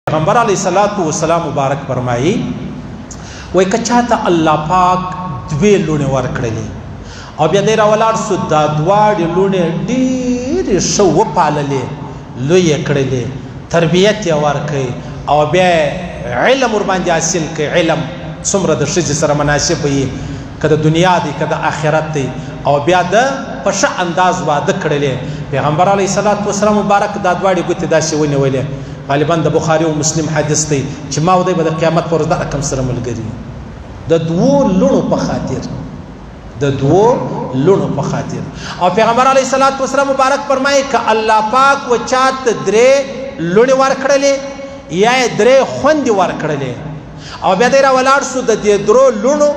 پیغمبر علیه الصلاۃ والسلام مبارک فرمایي، وای که چاته الله پاک دوې لوڼې ورکړلې او بیا دی راولاړ سو، دا دواړې لوڼې ډېرې ښه وپاللې، لویې کړلې، تربیت یې ورکړ او بیا علم ورباندې حاصل کړ. علم څومره د ښځې سره مناسب وي، که د دنیا دی که د آخرت دی، او بیا د په ښه انداز واده کړلې. پیغمبر علیه الصلاة والسلام مبارک دا دواړې ګوتې داسې ونیولې، غالبا د بخاري او مسلم حدیث دی، چې ما او دی به د قیامت پر ورځ دا رقم سره ملګري، د دوو لوڼو په خاطر، د دوو لوڼو په خاطر. او پیغمبر علیه الصلاة والسلام مبارک فرمایي، که الله پاک و چاته درې لوڼې ورکړلې یا یې درې خوندې ورکړلې او بیا دی راولاړ سو، د دې درو لوڼو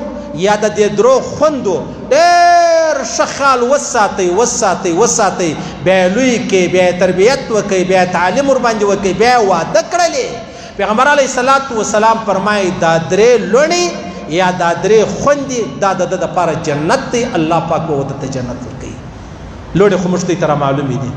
یا د دې درو خوندو ډېر ښه خیال وساتئ وساتئ وساتئ، بیا یې لوی کړئ، بیا یې تربیت وکړئ، بیا یې تعلیم ورباندې وکړئ، بیا یې واده کړلې، پیغمبر علیه الصلاة والسلام فرمایي، دا درې لوڼې یا دا درې خوندې دا د ده دپاره جنت دی، الله پاک به ورته جنت ورکوي. لوڼې خو موږ ته معلومې دي،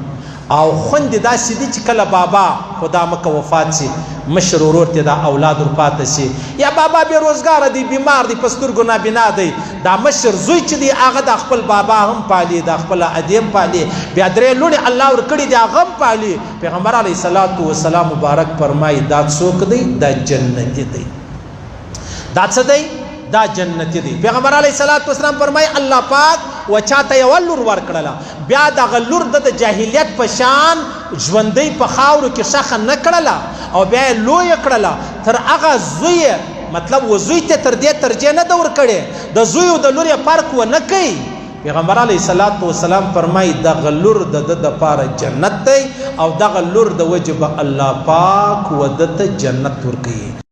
او خوندې داسې دي چې کله بابا خدا مکه وفات شي، مشر ورور ته دا اولاد ورپاته شي، یا بابا بې روزګاره دی، بیمار دی، په سترګو نابینا دی، دا مشر زوی چې دی هغه د خپل بابا هم پالي، دا خپل ادې هم پالي، بیا درې لوڼې الله ورکړي دي هغه هم پالي. پیغمبر علیه الصلاة والسلام مبارک فرمایي، دا څوک دی؟ دا جنتي دی. دا څه دی؟ دا جنتی دی. پیغمبر علیه الصلاۃ والسلام فرمای، الله پاک و چاته یو لور ورکړله، بیا دغه لور د جاهلیت په شان ژوندۍ په خاورو کې ښخه نه کړله او بیا یې لویه کړله، تر هغه زوی، مطلب و زوی ته تر دې ترجیح نه ده ورکړې، د زوی او د لور یې فرق و نه کوي، پیغمبر علیه الصلاۃ والسلام فرمای، دغه لور د ده دپاره جنت دی او دغه لور د وجې به الله پاک و ده ته جنت ورکوي.